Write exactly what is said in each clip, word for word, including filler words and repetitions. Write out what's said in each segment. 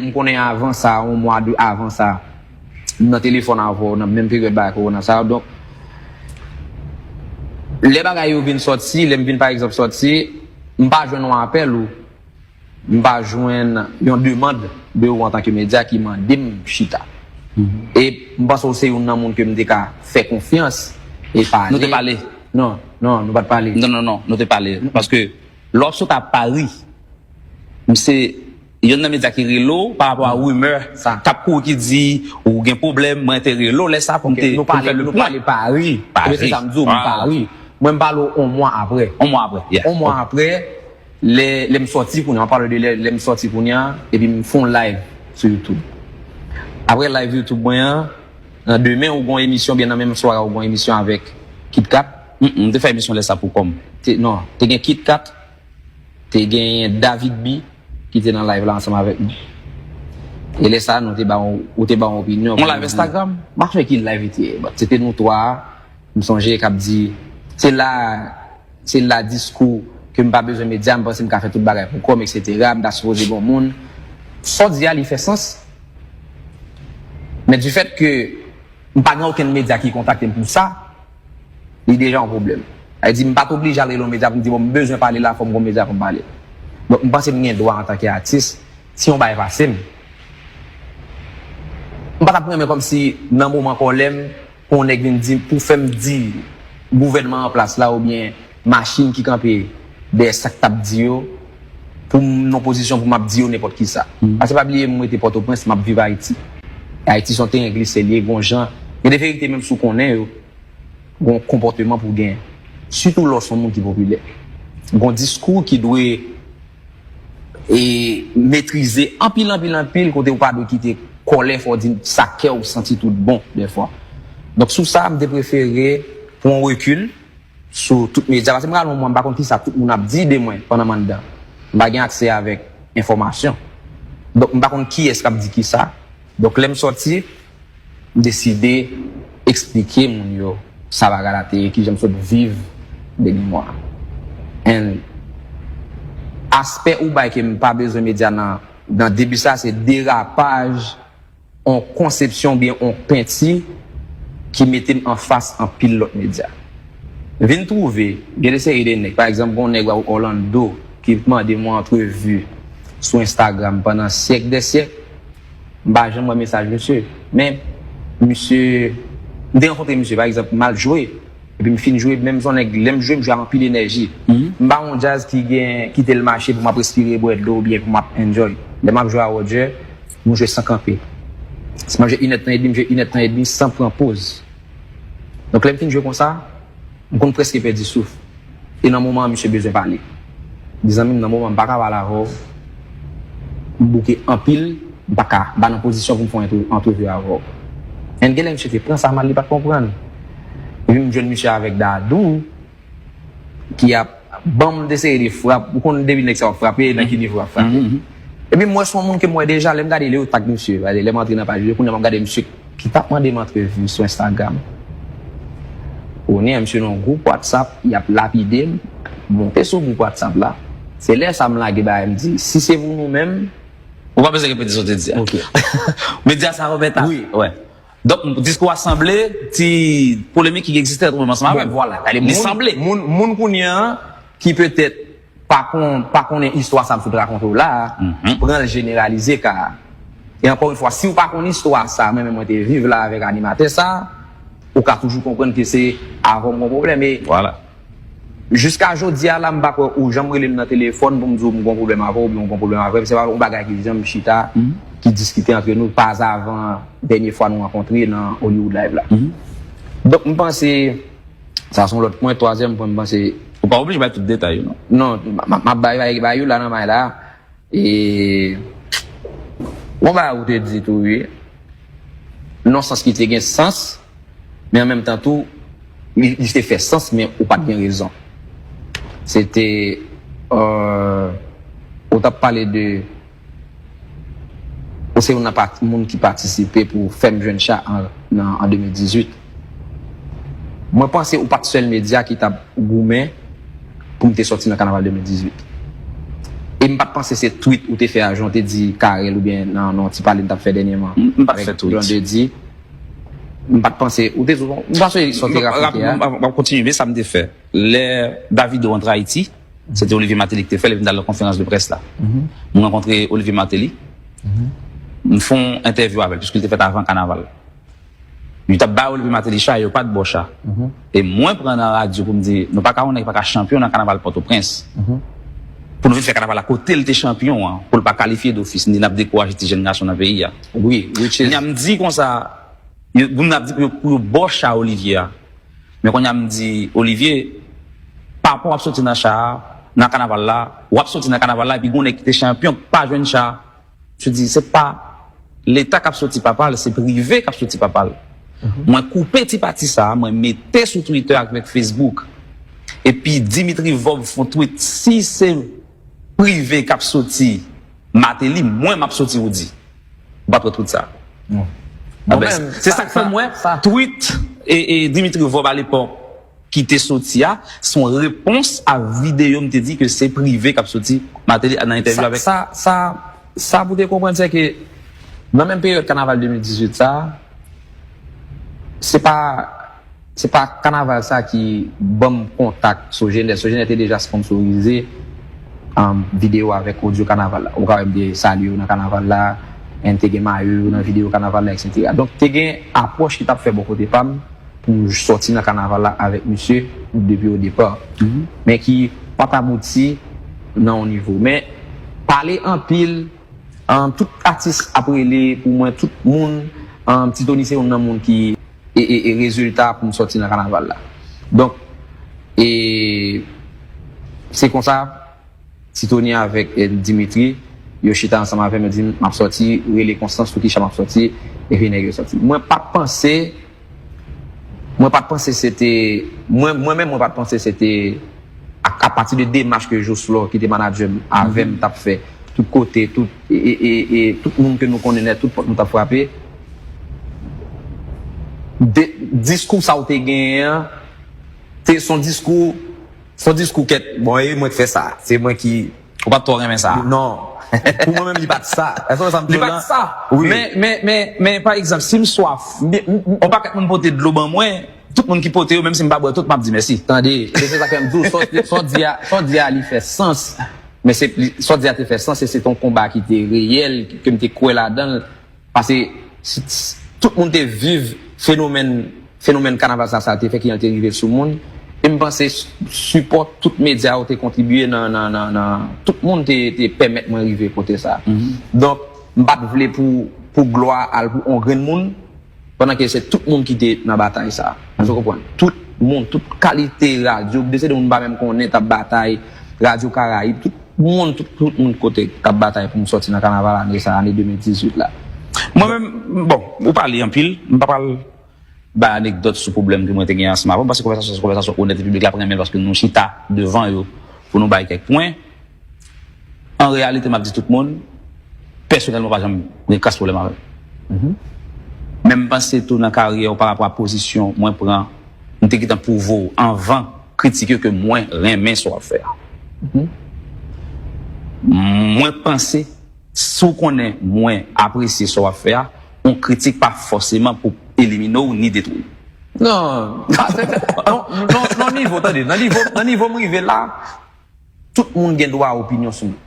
M konnen avan sa, yon mwa de avan sa, m nan telefòn avè w nan menm peryòd bagay kowona sa. Donk, lè bagay yo vin sòti, lè m vin pa egzanp sòti, m pa jwenn yon apèl ou, m pa jwenn yon demann de ou antanke medya ki mande m chita. E m panse w se youn nan moun ke m te ka fè konfyans e pale. Nou te pale? Non, non, nou pa t pale. Non, non, non, nou te pale. Paske lè w sot a Pari, m se youn nan medya ki rele w pa rapò a rimè k ap kouri ki di ou gen pwoblèm, mwen te rele w lè sa pou m te, pou m fè le pwen. Nou pale Pari. Pari. Se sa m di w, m Pari. Mwen m pale w yon mwa apre. Yon mwa apre, yeah. Yon mwa apre, lè, lè m sòti kounye a, m pale de lè, lè m sòti kounye a, epi m fè yon live sou YouTube. Apre live YouTube mwen an, nan demen ou gon emisyon, byen nan menm sware ou gon emisyon avèk Kit Kat. Mm, mm, m te fè emisyon lè sa pou kò m. Te, non, te gen Kit Kat, te genyen David B ki te nan live la ansanm avèk nou. E lè sa, nou te ba yon, ou te ba yon opinyon. Yon live Instagram? M pa sonje ki live li te ye, but se te nou twa, m sonje k ap di, se la, se la diskou ke m pa bezwen medya, m panse m ka fè tout bagay pou kò m, etsetera, m ta sipoze gon moun. Sa w di a, li fè sans. Men du fait que m pa gen okenn medya ki kontakte m pou sa, li deja yon pwoblèm. Sa vle di, m pa t oblije al rele yon medya pou m di, bon, m bezwen pale la, fò m gon medya pou m pale. Donk, m panse m gen dwa antanke atis, si yon bagay pase m, m pa t ap renmen kòmsi nan moman kòlè m, pou yon nèg vin di, pou fè m di gouvènman an plas la oubyen machin ki kanpe dèyè sa k t ap di yo, pou m nan pozisyon pou m ap di yo nenpòt kisa. Paske pa bliye, m rete Pòtoprens, m ap viv Ayiti. Ayiti se yon teren glise li ye, gon jan, gen de verite menm si w konnen yo, gon konpòteman pou w genyen. Sitou lè w se yon moun ki popilè. Gon diskou ki dwe e metrize anpil, anpil, anpil, kote w pa dwe kite kòlè fè w di sa kè w santi tout bon, dèfwa. Donk, sou sa, m te prefere pran yon rekil sou tout medya, paske m pral yon mwa, m pa konn kisa tout moun ap di de mwen pandan m anndan. M pa gen aksè avèk enfòmasyon. Donk, m pa konn kiyès k ap di kisa. Donk, lè m sòti, m deside eksplike moun yo sa bagay la te ye, kijan m sot viv dènye mwa. And aspè ou bay ke m pa bezwen medya nan, nan debi sa, se derapaj on konsepsyon oubyen on penti ki mete m anfas anpil lòt medya. Vin twouve, gen de seri de nèg, pa egzanp, gon nèg Orlando ki mande m yon antrevi sou Instagram pandan syèk dè syèk, m pa janm wè mesaj misye. Men, misye, m te rankontre misye, pa egzanp, m al jwe, epi m fin jwe, menm jan nèg, lè m jwe, m jwe ak anpil enèji. M pa yon djaz ki gen, kite l mache pou m ap respire, bwè dlo, oubyen pou m ap enjoy. Lè m ap jwe a Roger, nou jwe san kanpe. Si m ap jwe inèdtan edmi, m jwe inèdtan edmi san pran poz. Donk, lè m fin jwe konsa, m konn prèske pèdi souf. E nan moman an, misye bezwen pale. Di, zanmi m, nan moman an, m pa ka pale avè w. M bouke anpil, m pa ka, m pa nan pozisyon pou m fè yon antrevi avè w. And genlè misye te pran sa mal, li pa t konprann. Epi m jwenn misye avèk Dadou, ki ap ban m de seri de frap. Ou konn depi nèg sa w ap frape, nan ki nivo w ap frape. Epi m wè se yon moun ke m wè deja, lè m gade, lè yo tag misye, gade, lè m antre nan paj li, kounye a m ap gade misye ki t ap mande m antrevi sou Instagram. Kounye a, misye nan yon gwoup WhatsApp, y ap lapide m, monte sou gwoup WhatsApp la. Se lè sa m lage bagay, m di, si se pou nou menm. Ou pa bezwen repete sa w te di a. Ok. Medya sa remèt a. Wi. Wè. Donk, diskou a sanble ti polemik ki egziste ant ou menm ansanm avè m. Bon, vwala. Li sanble. Moun, moun kounye a ki petèt pa kon, pa konnen istwa sa m sot rakonte w la a, pran l jeneralize ka a. E ankò yon fwa, si w pa konn istwa sa a, mwen menm mwen te viv la avèk animatè sa a, ou ka toujou konprann ke se avè w m gon pwoblèm. E vwala. Jiska jodi a la, m pa kwè ou janm rele m nan telefòn pou m di w m gon pwoblèm avè w oubyen w gon pwoblèm avè m. Se pa yon bagay ki janm chita, ki diskite antre nou, pa avan dènye fwa nou rankontre nan Hollywood Live la. Donk, m panse, sa se yon lòt pwen, twazyèm pwen, m panse. Ou pa oblije bay tout detay yo, non. Non, m, m, m ap bay, bay, bay yo la nan may la. E yon bagay ou te di tou, wi. Nan sans ki te gen sans, men an menm tan tou, li, li te fè sans, men ou pa t gen rezon. Se te, euh, ou t ap pale de, ou se youn nan pa-, moun ki patisipe pou fè m jwenn cha an, nan, an de mil dizuit. Mwen panse ou pa t sèl medya ki t ap goumen pou m te sòti nan kanaval de mil dizuit. E m pa t panse se tweet ou te fè a, jan w te di Carel oubyen nan, nan ti pale n t ap fè dènyèman. M, m pa t fè tweet. Blondedy. M pa t panse, ou te di, m pa sonje sa w te rakonte a. M ap kontinye, men sa m te fè. Lè Davido antre Ayiti, se te Olivier Martelly ki te fè l, epi m t al nan konferans de près la. M rankontre Olivier Martelly. M fè yon entèvyou avè l, piske l te fèt avan kanaval. Yo t ap bay Olivier Martelly cha, yo pa t ba w cha. E mwen pran nan radyo pou m di, nou pa ka wè yon nèg pa ka chanpyon nan kanaval Pòtoprens. Pou nou vin fè kanaval la kote l te chanpyon an, pou l pa kalifye dofis, m di n ap dekouraje ti jèn gason nan peyi a. Wi, which is. Kounye a m di konsa, yo, moun ap di pou yo, pou yo ba w cha Olivier a. Men kounye a m di, Olivier, pa pè w ap soti nan cha a, nan kanaval la, w ap soti nan kanaval la, epi gon nèg ki te chanpyon, k pa jwenn cha. Misye di, se pa Leta k ap soti papa l, se prive k ap soti papa l. Mwen koupe ti pati sa a, mwen mete sou Twitter avèk Facebook. Epi Dimitri Vorbe fè yon tweet, si se prive k ap soti Martelly, mwen m ap soti Roody. Ou pa t wè tweet sa a? Non. Ah ben, se sa k fè mwen tweet e, e Dimitri Vorbe alepòk ki te soti a, se yon repons a videyo m te di ke se prive k ap soti Martelly nan entèvyou avèk. Sa, sa, sa, sa pou te konprann, se ke nan menm peryòd kanaval de mil dizuit sa, se pa, se pa kanaval sa ki ban m kontak Sogener. Sogener te deja sponsorize, um, videyo avèk odyo kanaval la. Ou ka wè m te salye yo nan kanaval la, and te gen mayo yo nan videyo kanaval la, et cetera. Donk, te gen apwòch ki t ap fè bò kote pa m, pou m sòti nan kanaval la avèk misye depi o depa. Men ki pa t abouti nan yon nivo. Men pale anpil, um, tout atis ap rele pou mwen, tout moun, um, Ti Tony se youn nan moun ki e, e, e rezilta pou m sòti nan kanaval la. Donk, e se konsa, Ti Tony avèk, eh, Dimitri, yo chita ansanm avè m, yo di m, "M ap sòti, rele Constance, pou kicha m ap sòti, epi nèg yo sòti." Mwen pa t panse, mwen pa t panse se te, mwen, mwen menm, mwen pa t panse se te a, apati de demach ke Jocelor, ki te manadjè m, avè m, t ap fè, tout kote, tout, e, e, e, e tout moun ke nou konnen nèt, tout pòt nou t ap frape. De, diskou sa w te genyen an, te, se yon diskou Se yon diskou kèt, bon, e mwen k fè sa. Se mwen ki. Ou pa t twò renmen sa? Non. Pou mwen menm, li pa t sa. Èske w wè sa m di w lan? Li pa t sa. Wi. Men, men, men, men, pa egzanp, si m swaf, m, m, m, yon pakèt moun pote dlo ban mwen, tout moun ki pote yo, menm si m pa bwè tout, m ap di mèsi. Tande, e se sa k fè m di w, sa w, sa w di a, sa w di a, li fè sans. Men se, li, sa w di a te fè sans, e se te yon konba ki te reyèl, ke m te kwè ladan l. Paske si, si, tout moun te viv fenomèn, fenomèn kanaval sa, sa te fè ki te rive sou moun. E m panse s-, sipò tout medya yo te kontribye nan, nan, nan, nan, tout moun te, te pèmèt mwen rive kote sa. Donk, m pa t vle pou, pou glwa al pou on grenn moun, pandan ke se tout moun ki te nan batay sa. Èske w konprann? Tout moun, tout kalite radyo, de se de moun m pa menm konnen t ap batay, Radyo Karayib, tout moun, tout, tout moun kote k ap batay pou m sòti nan kanaval ane sa, ane de mil dizuit la. Mwen menm, bon, ou pale anpil, m pa pral bay anekdòt sou pwoblèm ke mwen te gen ansanm avè w, paske konvèsasyon se konvèsasyon onèt e piblik la ap renmen l paske nou chita devan yo pou nou bay kèk pwen. An reyalite, m ap di tout moun, pèsonèlman, pa janm gen kras pwoblèm avè m. Men m panse tou nan karyè w, pa rapò a pozisyon mwen pran, m te gentan pwouve w anvan kritik yo ke mwen renmen sa w ap fè a. Mwen panse, si w konnen mwen apresye sa w ap fè a, yon kritik pa fòseman pou elimine w ni detwi w. Non, pa, se, se, non, non, nan nivo, tande, nan nivo, nan nivo m rive la, tout moun gen dwa opinyon sou mwen.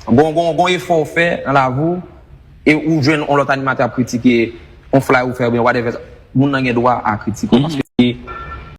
Gon, gon, gon efò w fè nan lavi w, e ou jwenn yon lòt animatè ap kritike yon flay ou fè oubyen whatever, moun nan gen dwa a kritike w, paske